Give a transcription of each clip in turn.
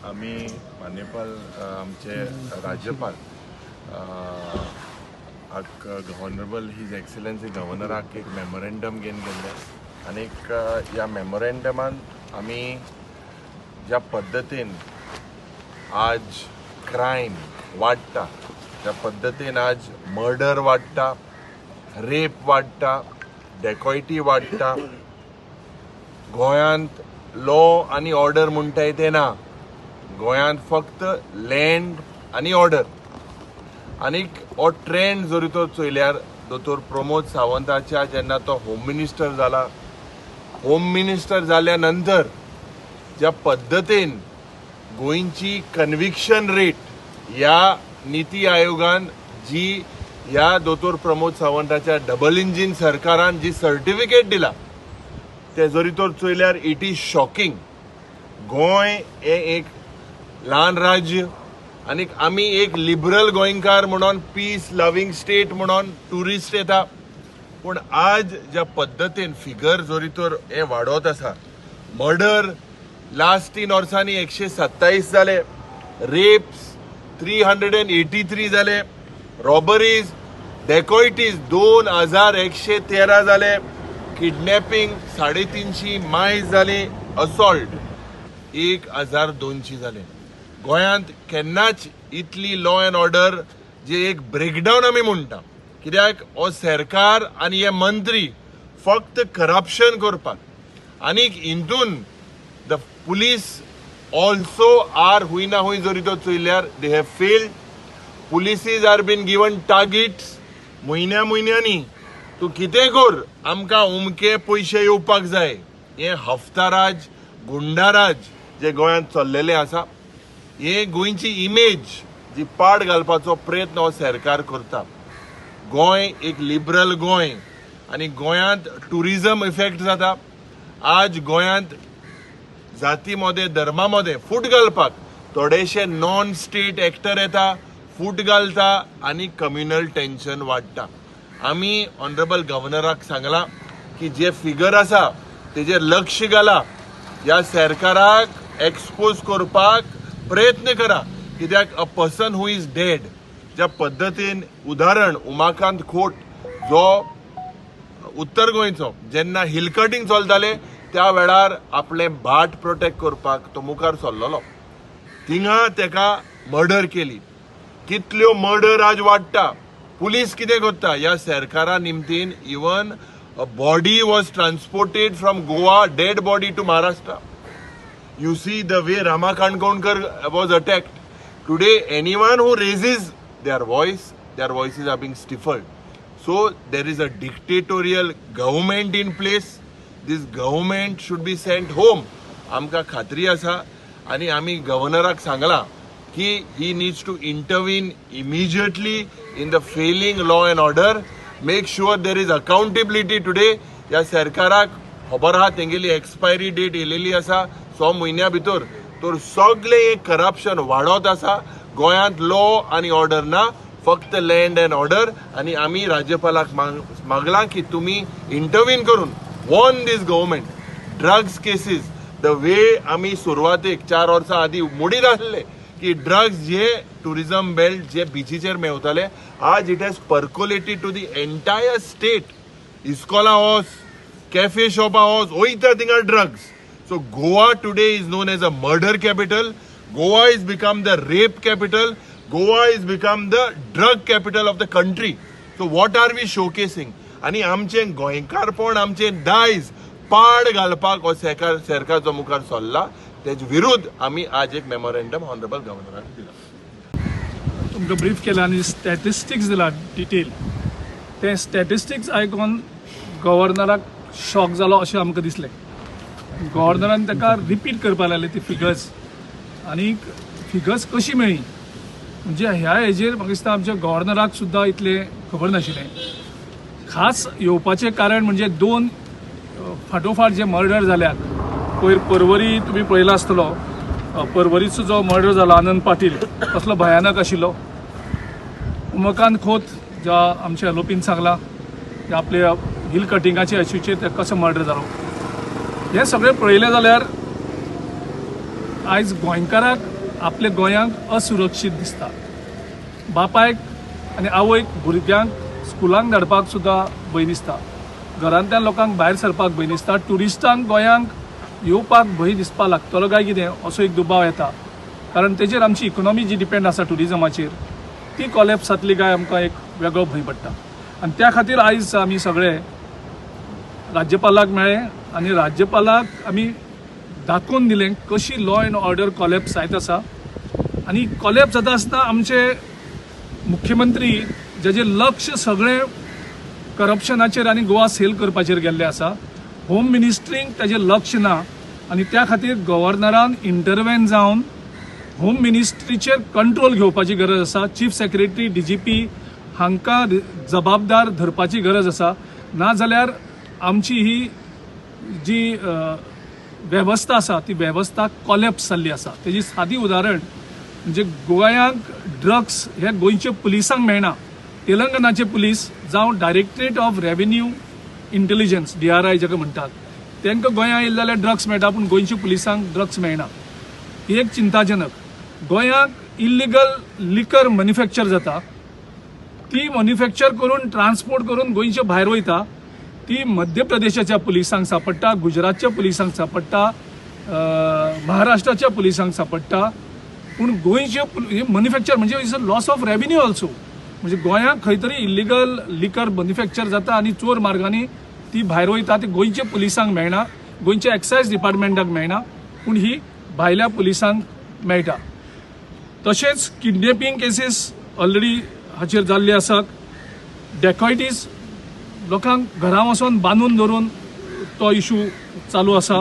आमी मान्यपाल आमचे राज्यपाल हाक ऑनरेबल his excellency गव्हर्नराक एक मेमोरेंडम घेवन गेल्ले आनीक ह्या मेमोरेंडमान आमी ज्या पद्दतीन आज क्रायम वाडटा, ज्या पद्दतीन आज मर्डर वाडटा, रेप वाडटा, डेकॉयटी वाडटा, गोंयांत लॉ आनी ऑर्डर म्हणटाय तें ना. गोंयांत फक्त लँड आनी ऑर्डर. आनीक हो ट्रेंड जरी तर चोयल्यार दोतोर प्रमोद सावंताच्या जेन्ना तो होम मिनिस्टर जाला, होम मिनिस्टर जाल्या नंतर ज्या पद्दतीन गोंयची कन्विक्शन रेट ह्या निती आयोगान जी ह्या दोतोर प्रमोद सावंताच्या डबल इंजीन सरकारान जी सर्टिफिकेट दिला ते जरी तर चोयल्यार it is shocking. Goa हें एक ल्हान राज्य आनी आमी एक लिबरल गोंयकार म्हणून, पीस लवींग स्टेट म्हणून ट्युरिस्ट येता, पूण आज ज्या पद्दतीन फिगर जरी तर हे वाडत आसा, मर्डर लास्ट 3 वर्सांनी 127 जाले, रेप्स 383 जाले, रॉबरीज, डेकॉयटीज 2113 जाले, किडनॅपिंग 350 मायज जाले, असॉल्ट 1200 जाले. गोंयांत केन्नाच इतली लॉ अँड ऑर्डर जे एक ब्रेकडावन आमी म्हणटा, कित्याक हो सरकार आनी हे मंत्री फक्त करप्शन करपाक आनीक हितून the police also are हुंय ना हुंय जरी तो चोयल्यार they have failed. Polices are been given targets. म्हयन्या म्हयन्यांनी तूं कितें कर, आमकां उमके पयशे येवपाक जाय. हें हफ्ताराज, गुंडाराज जे गोंयांत चल्लेलें आसा, हे गोंयची इमेज जी पाड घालपाचो प्रयत्न हो सरकार करता. गोंय एक लिबरल गोंय आनी गोंयांत ट्युरिजम इफेक्ट जाता. आज गोंयांत जाती मदें, धर्मा मदें फूट घालपाक थोडेशे नॉन स्टेट एक्टर येता, फूट घालता आनी कम्युनल टेन्शन वाडटा. आमी ऑनरेबल गव्हर्नराक सांगलां की जे फिगर आसा तेजेर लक्ष घाला, ह्या सरकाराक एक्सपोज करपाक प्रयत्न करा, कित्याक a person who is dead, ज्या पद्दतीन उदाहरण उमाकांत खोट जो उत्तर गोंयचो, जेन्ना हिल कटिंग चलताले त्या वेळार आपलें भाट प्रोटेक्ट करपाक तो मुखार सरलेलो, थिंगा तेका मर्डर केली. कितल्यो मर्डर आज वाडटा. पुलीस कितें करता? ह्या सरकारा निमतीन even a body was transported from Goa, dead body, to Maharashtra. You see the way Rama Kankonkar was attacked. Today, anyone who raises their voice, their voices are being stifled. So, there is a dictatorial government in place. This government should be sent home. आमकां खात्री आसा आनी आमी गव्हर्नराक सांगलां की he needs to intervene immediately in the failing law and order, make sure there is accountability. Today ह्या सरकाराक खबर आहा तेंगेली एक्सपायरी डेट येयलेली आसा 6 म्हयन्या भितर, तर सगळे एक करप्शन वाडत आसा. गोंयांत लॉ आनी ऑर्डर ना, फक्त लँड अँड ऑर्डर. आनी आमी राज्यपालाक मागलां की तुमी इंटरवीन करून warn this government. Drugs cases, the way आमी सुरवातेक 4 वर्सां आदीं मोडीत आसले की ड्रग्स जे टुरिझम बेल्ट जे बिचीचेर मेवताले, आज it has percolated to the entire state. इस्कॉला वोस, कॅफे शॉपा वोस, वयता थिंगा drugs. So Goa today is known as a murder capital. Goa is become the rape capital. Goa is become the drug capital of the country. So what are we showcasing? आनी आमचें गोंयकारपण, आमचें दायज पाड घालपाक हो सरकार सरकारचो मुखार सरला. तेजे विरुद्ध आमी आज एक मेमोरेंडम ऑनरेबल गव्हर्नराक दिला. तुमकां ब्रीफ केला आनी स्टॅटिस्टिक्स दिला डिटेल. ते स्टॅटिस्टिक्स आयकोन गव्हर्नराक शॉक जालो अशें आमकां दिसलें. गव्हर्नरान ताका रिपीट करपाक लागले ती फिगर्स आनी फिगर्स कशी मेळ्ळी, म्हणजे ह्या हेजेर म्हाका दिसता आमच्या गव्हर्नराक सुद्दां इतलें खबर नाशिल्लें. खास येवपाचें कारण म्हणजे दोन फाटोफाट जे मर्डर जाल्यात, पयर परवरी तुमी पळयला आसतलो, परवरीचो जो मर्डर जाला आनंद पाटील, कसलो भयानक आशिल्लो. उमकांत खोत ज्या आमच्या एलोपीन सांगलां की आपले हिल कटिंगाचे इशूचेर ते कसो मर्डर जालो, हें सगळें पळयलें जाल्यार आयज गोंयकाराक आपल्या गोंयांक असुरक्षीत दिसता. बापायक आनी आवयक भुरग्यांक स्कुलांक धाडपाक सुद्दां भंय दिसता, घरांतल्या लोकांक भायर सरपाक भंय दिसता, ट्युरिस्टांक गोंयांक येवपाक भंय दिसपाक लागतलो काय कितें असो एक दुबाव येता. कारण तेजेर आमची इकोनॉमी जी डिपेंड आसा ट्युरिजमाचेर ती कॉलेप्स जातली काय आमकां एक वेगळो भंय पडटा. आनी त्या खातीर आयज आमी सगळे राज्यपालाक मेळ्ळे आनी राज्यपालाक आमी दाखोवन दिलें कशी लॉ एंड ऑर्डर कॉलेप्स जायत आसा. आनी कॉलेप्स जाता आसतना आमचे मुख्यमंत्री जेजें लक्ष सगळें करप्शनाचेर आनी गोवा सेल करपाचेर गेल्लें आसा, होम मिनिस्ट्रींक ताजें लक्ष ना आनी त्या खातीर गव्हर्नरान इंटरवेन जावन होम मिनिस्ट्रीचेर कंट्रोल घेवपाची गरज आसा. चीफ सेक्रेटरी, DGP हांकां जबाबदार धरपाची गरज आसा. नाजाल्यार आमची ही जी वेवस्था आसा ती वेवस्था कॉलेप्स जाल्ली आसा. तेजी सादी उदाहरण म्हणजे गोंयांक ड्रग्स हे गोंयचे पुलिसांक मेळना. तेलंगणाचे पुलीस जावं directorate of revenue intelligence DRI जाका म्हणटात तांकां गोंया येयले जाल्यार ड्रग्स मेळटा, पूण गोंयच्या पुलिसांक ड्रग्स मेळना. ही एक चिंताजनक. गोंयांक इल्लिगल लिकर मॅन्युफॅक्चर जाता, ती मॅन्युफॅक्चर करून ट्रान्सपोर्ट करून गोंयचे भायर वयता, ती मध्य प्रदेशाच्या पुलिसांक सांपडटा, गुजरातच्या पुलिसांक सांपडटा, महाराष्ट्राच्या पुलिसांक सांपडटा. पूण गोंयचे मॅन्युफॅक्चर म्हणजे is a loss of revenue also. म्हणजे गोंयांत खंय तरी इल्लिगल लिकर मॅन्युफॅक्चर जाता आनी चोर मार्गांनी ती भायर वयता, ती गोंयच्या पुलिसांक मेळना, गोंयच्या एक्सायज डिपार्टमेंटाक मेळना, पूण ही भायल्या पुलिसांक मेळटा. तशेंच किडनॅपिंग केसीस ऑलरेडी हाचेर जाल्ले आसात. डेकॉयटीज लोकांक घरा वचोन बांदून दवरून तो इशू चालू आसा.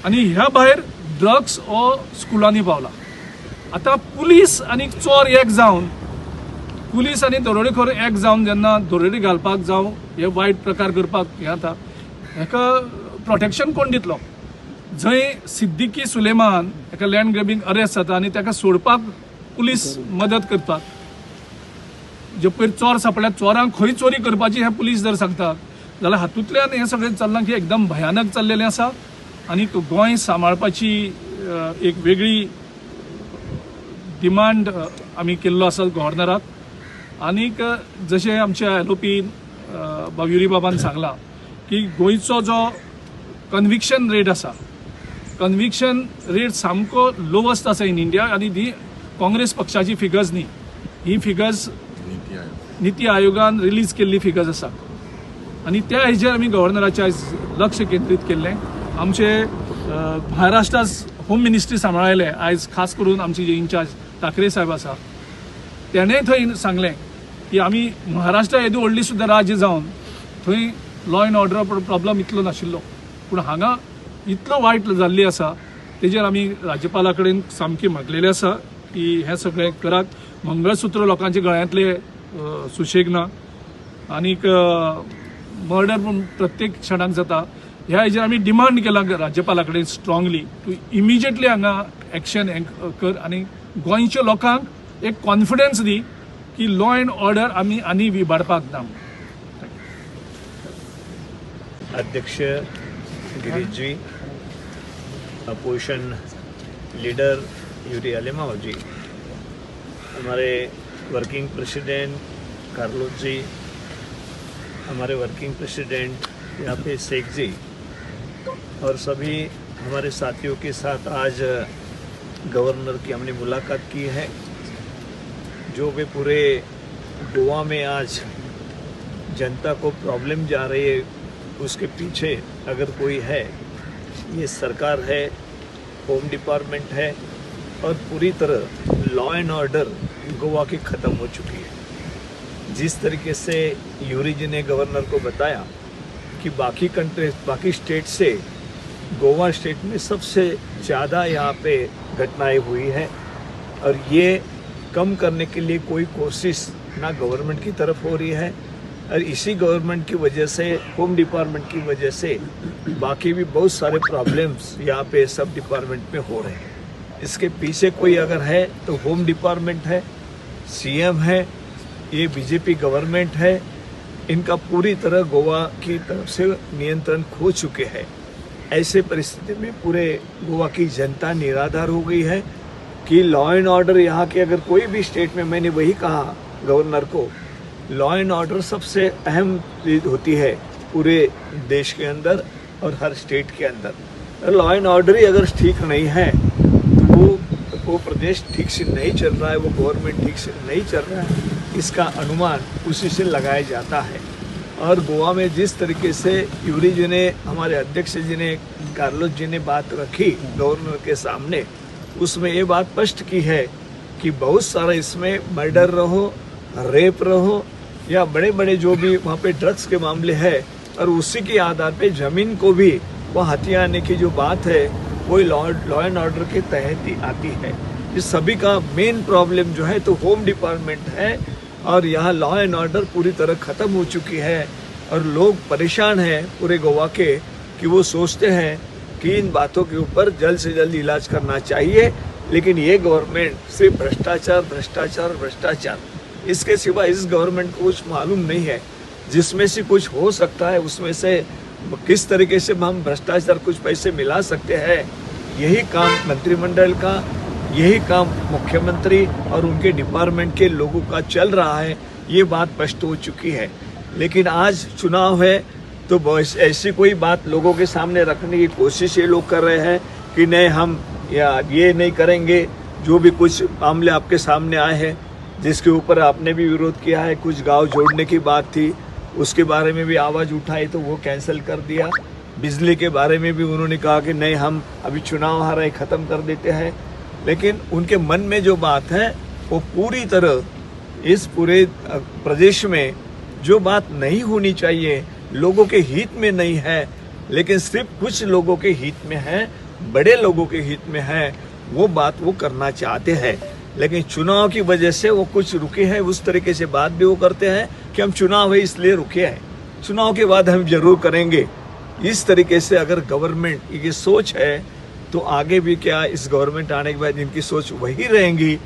आनी ह्या भायर ड्रग्स हो स्कुलांनी पावला. आतां पुलीस आनी चोर एक जावन, पुलीस आनी दरोडेखोर एक जावन जेन्ना दरोडे घालपाक जावं हे वायट प्रकार करपाक हें जाता, हेका प्रोटेक्शन कोण दितलो? जंय सिद्दीकी सुलेमान हेका लँड ग्रेबींग अरेस्ट जाता आनी ताका सोडपाक पुलीस मदत करतात. जे पयर चोर सांपडल्यार चोरांक खंय चोरी करपाची हें पुलीस जर सांगतात जाल्यार हातूंतल्यान हें सगळें चल्लां की एकदम भयानक चल्लेलें आसा. आनी गोंय सांबाळपाची एक वेगळी डिमांड आमी केल्लो आसा गव्हर्नराक. आनीक जशें आमच्या LOP युरी बाबान सांगलां की गोंयचो जो कन्विक्शन रेट आसा, कन्विक्शन रेट सामको लोवस्ट आसा इन इंडिया. आनी ती काँग्रेस पक्षाची फिगर्स न्ही, ही फिगर्स नीती आयोगान रिलीज केल्ली फिगर्स आसा. आनी त्या हेजेर आमी गव्हर्नराचें आयज लक्ष केंद्रीत केल्लें. आमचे महाराष्ट्रास होम मिनिस्ट्री सांबाळयले आयज खास करून आमची जे इन्चार्ज ठाकरे साहेब आसा तेणें थंय सांगलें की आमी महाराष्ट्रा येदो व्हडली सुद्दां राज्य जावन थंय लॉ एंड ऑर्डर प्रॉब्लम इतलो नाशिल्लो, पूण हांगा इतलो वायट जाल्ली आसा. तेजेर आमी राज्यपाला कडेन सामकी मागलेली आसा की हें सगळें करात. मंगळसूत्र लोकांच्या गळ्यांतले सुशेग ना, आनीक मर्डर पूण प्रत्येक क्षणाक जाता. ह्या हेजेर आमी डिमांड केला राज्यपाला कडेन स्ट्रांगली तूं इमिजिएटली हांगा एक्शन कर आनी गोंयच्या लोकांक एक कॉन्फिडन्स दी की लॉ एंड ऑर्डर आमी आनी विबाडपाक ना. अध्यक्ष Girish ji, opposition leader Yuri Alemao ji, हमारे वर्किंग प्रेसिडेंट कार्लोस जी, हमारे वर्किंग प्रेसिडेंट यहाँ पे शेख जी और सभी हमारे साथियों के साथ आज गवर्नर की हमने मुलाकात की है। जो भी पूरे गोवा में आज जनता को प्रॉब्लम जा रही है उसके पीछे अगर कोई है, ये सरकार है, होम डिपार्टमेंट है और पूरी तरह लॉ एंड ऑर्डर गोवा की ख़त्म हो चुकी है। जिस तरीके से यूरी जी ने गवर्नर को बताया कि बाकी कंट्रीज, बाकी स्टेट से गोवा स्टेट में सबसे ज़्यादा यहाँ पे घटनाएं हुई है और ये कम करने के लिए कोई कोशिश ना गवर्नमेंट की तरफ हो रही है और इसी गवर्नमेंट की वजह से, होम डिपार्टमेंट की वजह से बाकी भी बहुत सारे प्रॉब्लम्स यहाँ पे सब डिपार्टमेंट में हो रहे हैं। इसके पीछे कोई अगर है तो होम डिपार्टमेंट है, सीएम है, ये बीजेपी गवर्नमेंट है। इनका पूरी तरह गोवा की तरफ से नियंत्रण खो चुके हैं। ऐसे परिस्थिति में पूरे गोवा की जनता निराधार हो गई है कि लॉ एंड ऑर्डर यहाँ के अगर कोई भी स्टेट में, मैंने वही कहा गवर्नर को, लॉ एंड ऑर्डर सबसे अहम चीज़ होती है पूरे देश के अंदर और हर स्टेट के अंदर। लॉ एंड ऑर्डर ही अगर ठीक नहीं है तो वो प्रदेश ठीक से नहीं चल रहा है, वो गवर्नमेंट ठीक से नहीं चल रहा है, इसका अनुमान उसी से लगाया जाता है। और गोवा में जिस तरीके से यूरी जी ने, हमारे अध्यक्ष जी ने, कार्लोस जी ने बात रखी गवर्नर के सामने, उसमें ये बात स्पष्ट की है कि बहुत सारा इसमें मर्डर रहो, रेप रहो या बड़े बड़े जो भी वहाँ पे ड्रग्स के मामले हैं, और उसी के आधार पे ज़मीन को भी वह हथियाने की जो बात है वही लॉ एंड ऑर्डर के तहत ही आती है। इस सभी का मेन प्रॉब्लम जो है तो होम डिपार्टमेंट है, और यहाँ लॉ एंड ऑर्डर पूरी तरह ख़त्म हो चुकी है और लोग परेशान हैं पूरे गोवा के कि वो सोचते हैं कि इन बातों के ऊपर जल्द से जल्द इलाज करना चाहिए। लेकिन ये गवर्नमेंट सिर्फ भ्रष्टाचार भ्रष्टाचार भ्रष्टाचार, इसके सिवा इस गवर्नमेंट को कुछ मालूम नहीं है। जिसमें से कुछ हो सकता है उसमें से किस तरीके से हम भ्रष्टाचार कुछ पैसे मिला सकते हैं, यही काम मंत्रिमंडल का, यही काम मुख्यमंत्री और उनके डिपार्टमेंट के लोगों का चल रहा है, ये बात स्पष्ट हो चुकी है। लेकिन आज चुनाव है तो ऐसी कोई बात लोगों के सामने रखने की कोशिश ये लोग कर रहे हैं कि नहीं हम या ये नहीं करेंगे। जो भी कुछ मामले आपके सामने आए हैं जिसके ऊपर आपने भी विरोध किया है, कुछ गांव जोड़ने की बात थी उसके बारे में भी आवाज़ उठाई तो वो कैंसिल कर दिया। बिजली के बारे में भी उन्होंने कहा कि नहीं हम अभी चुनाव आ रहे ख़त्म कर देते हैं। लेकिन उनके मन में जो बात है वो पूरी तरह इस पूरे प्रदेश में जो बात नहीं होनी चाहिए, लोगों के हित में नहीं है, लेकिन सिर्फ कुछ लोगों के हित में है, बड़े लोगों के हित में है, वो बात वो करना चाहते हैं। लेकिन चुनाव की वजह से वो कुछ रुके हैं, उस तरीके से बात भी वो करते हैं कि हम चुनाव है इसलिए रुके हैं, चुनाव के बाद हम जरूर करेंगे। इस तरीके से अगर गवर्नमेंट की सोच है तो आगे भी क्या इस गवर्नमेंट आने के बाद इनकी सोच वही रहेंगी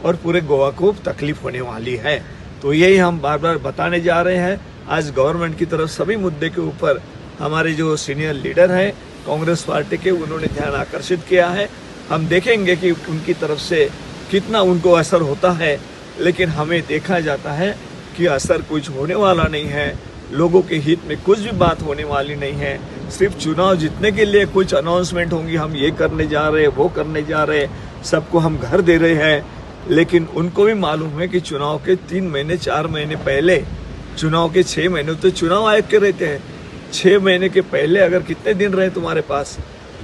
और पूरे गोवा को तकलीफ होने वाली है। तो यही हम बार बार बताने जा रहे हैं। आज गवर्नमेंट की तरफ सभी मुद्दे के ऊपर हमारे जो सीनियर लीडर हैं कांग्रेस पार्टी के, उन्होंने ध्यान आकर्षित किया है। हम देखेंगे कि उनकी तरफ से कितना उनको असर होता है, लेकिन हमें देखा जाता है कि असर कुछ होने वाला नहीं है, लोगों के हित में कुछ भी बात होने वाली नहीं है। सिर्फ चुनाव जीतने के लिए कुछ अनाउंसमेंट होंगी, हम ये करने जा रहे हैं, वो करने जा रहे हैं, सबको हम घर दे रहे हैं। लेकिन उनको भी मालूम है कि चुनाव के 3 महीने 4 महीने पहले, चुनाव के 6 महीने तो चुनाव आयोग के रहते हैं, 6 महीने के पहले अगर कितने दिन रहे तुम्हारे पास,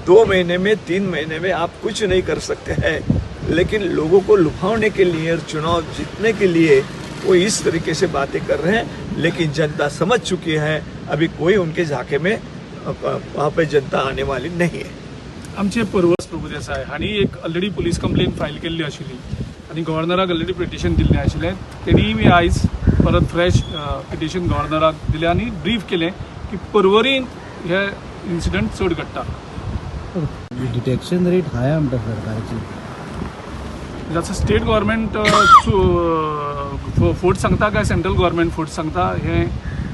2 महीने में 3 महीने में आप कुछ नहीं कर सकते हैं। लेकिन लोगों को लुभाने के लिए और चुनाव जीतने के लिए वो इस तरीके से बातें कर रहे हैं। लेकिन जनता समझ चुकी है, अभी कोई उनके झाके में वहाँ पे जनता आने वाली नहीं है। आमचे पूर्वज प्रभुदेसाय हांणी एक ऑलरेडी पुलीस कंप्लेन फायल केल्ली आशिल्ली आनी गव्हर्नराक ऑलरेडी पिटिशन दिल्लें आशिल्लें। तेणीय बी आयज परत फ्रेश पिटिशन गव्हर्नराक दिलें आनी ब्रीफ केलें की पर्वरींत हे इन्सिडंट चड घडटा। डिटेक्शन रेट हाय म्हणटा सरकारची, जाचो स्टेट गव्हर्मेंट फोट सांगता काय सेंट्रल गव्हर्मेंट फोट सांगता हे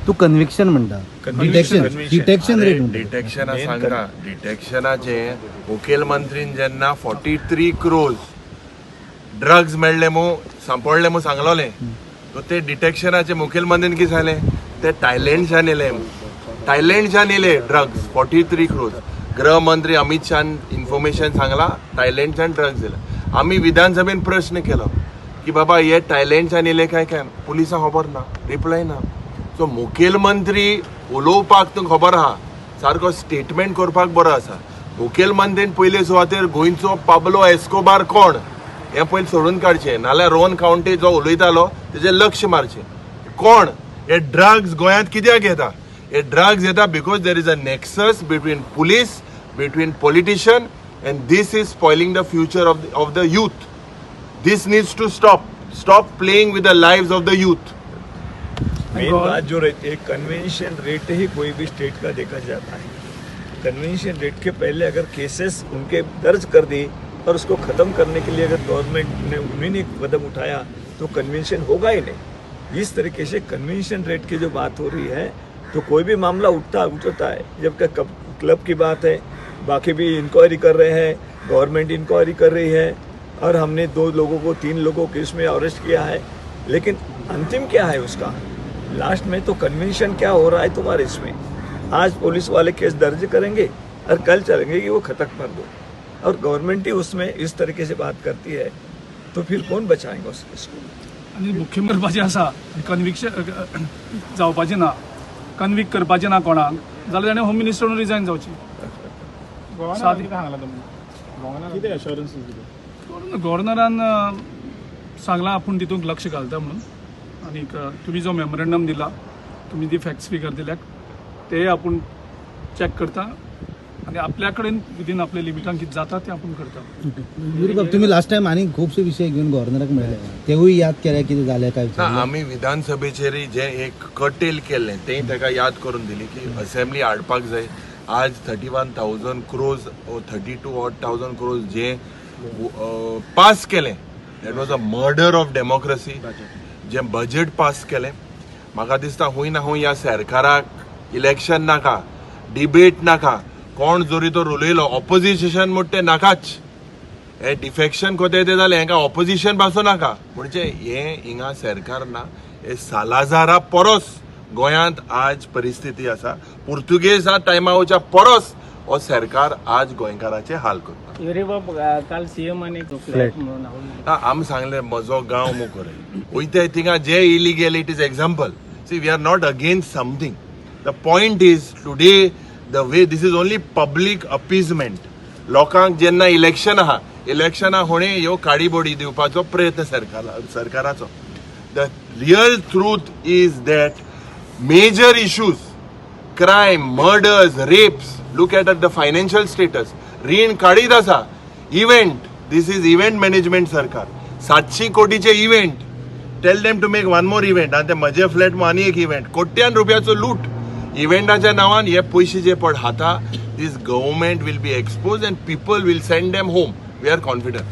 तू कन्विक्शन म्हणटा, डिटेक्शन रेट डिटेक्शना सांगता। डिटेक्शनाचे मुखेलमंत्रीन जेन्ना 43 crores drugs मेळ्ळे मू सांपडले मू सांगलोले, तो ते डिटेक्शनाचे मुखेलमंत्रीन कितें जालें, ते थायलंडच्यान येयले, थायलंडच्यान येयले ड्रग्स 43 crores। गृहमंत्री अमित शाहन इन्फॉर्मेशन सांगला थायलंडच्यान ड्रग्स येयले। आमी विधानसभेन प्रश्न केलो की बाबा हे थायलंडच्यान येयले काय काय, पुलिसांक खबर ना, रिप्लाय ना। सो मुखेलमंत्री उलोवपाक तुमकां खबर आहा, सारको स्टेटमेंट करपाक बरो आसा। मुखेलमंत्रीन पयले सुवातेर गोंयचो पाब्लो एस्कोबार कोण हें पयलीं सोडून काडचें, नाल्यार रोहन कावंटे जो उलयतालो तेजेर लक्ष मारचें। कोण हे ड्रग्स गोंयांत कित्याक येता? हे ड्रग्स येता because there is a nexus between police, between politician, and this is spoiling the future of the youth. This needs to stop. Stop playing with the lives of the youth. Main बात जो रहती है, convention rate ही कोई भी state का देखा जाता है। Convention rate K पहले अगर cases उनके दर्ज कर दी और उसको ख़त्म करने के लिए अगर गवर्नमेंट ने उन्हीं ने कदम उठाया तो कन्वेंशन होगा ही नहीं। इस तरीके से कन्वेंशन रेट की जो बात हो रही है तो कोई भी मामला उठता है, जबकि क्लब की बात है, बाकी भी इंक्वायरी कर रहे हैं, गवर्नमेंट इंक्वायरी कर रही है और हमने दो लोगों को, तीन लोगों को इसमें अरेस्ट किया है। लेकिन अंतिम क्या है उसका, लास्ट में तो कन्विक्शन क्या हो रहा है तुम्हारे इसमें? आज पुलिस वाले केस दर्ज करेंगे और कल चलेंगे कि वो खत्म कर दो, और गवर्नमेंट ही उसमें इस तरीके से बात करती है तो फिर कौन बचाएंगे उस इसको? आनी मुख्यमंत्री करपाचें आसा, कन्विक्शन जावपाचें ना, कन्विक्ट करपाचें ना कोणाक, जाल्यार ताणें होम मिनिस्टर म्हणून रिजायन जावची. गव्हर्नरान कितें सांगलां तुमी? गव्हर्नरान कितें अश्योरन्सीस दिले? गव्हर्नरान सांगलां आपूण तितूंत लक्ष घालता म्हणून. आनीक तुमी जो मेमोरंडम दिला, तुमी दी फॅक्ट्स फिगर दिल्यात, ते आपूण चॅक करता आनी आपल्या कडेन विदीन आपल्या लिमिटान कितें जाता तें आपूण करता. युरी, तुम्ही लास्ट टायम आनी खुबशे विशय घेवन गव्हर्नराक मेळ्ळे, तेवूय याद केले कितें जालें काय? ना, आमी विधानसभेचेर जे एक कटेल केल्लें तें ताका याद करून दिली की असेंब्ली हाडपाक जाय. आज 31,000 crores, 32 odd thousand crores जे पास केलें, that was a murder of democracy. J budget pass केलें, म्हाका दिसता हूंय ना हूंय ह्या सरकाराक इलेक्शन नाका, डिबेट नाका. कोण जरी तर उलयलो, ऑपोजिशन म्हूण तें नाकाच. हे डिफेक्शन कोते ते जालें, हांकां ऑपोजिशन पासून नाका. म्हणजे हे हिंगा सरकार ना, हे सालाजारा परस गोंयांत आज परिस्थिती आसा. पुर्तुगेजा टायमा वयच्या परस हो सरकार आज गोंयकाराचे हाल करता. युरी बाब, काल सीएम आणि फ्लॅट म्हणून ना, आमी सांगले म्हजो गांव मुखर वयताय थिंगा जे illegal, it is example. See, we are not against something. The point is, today the way this is only public appeasement. लोकांक जेन्ना इलेक्शन आहा, इलेक्शना होणे ह्यो काडीबोडी दिवपाचो प्रयत्न सरकाराचो. The real truth is that major issues, crime, murders, rapes, look at the financial status. रीण काडीत आसा. Event, this is event management सरकार. 700 कोटीचे event. Tell them to make one more event. आनी ते म्हजे फ्लॅट आनी एक इव्हेंट, कोट्यान रुपयाचो लूट इव्हेंटाच्या नांवान. हे पयशे जे पड खाता, this government will be expose and people will send them home. We are confident.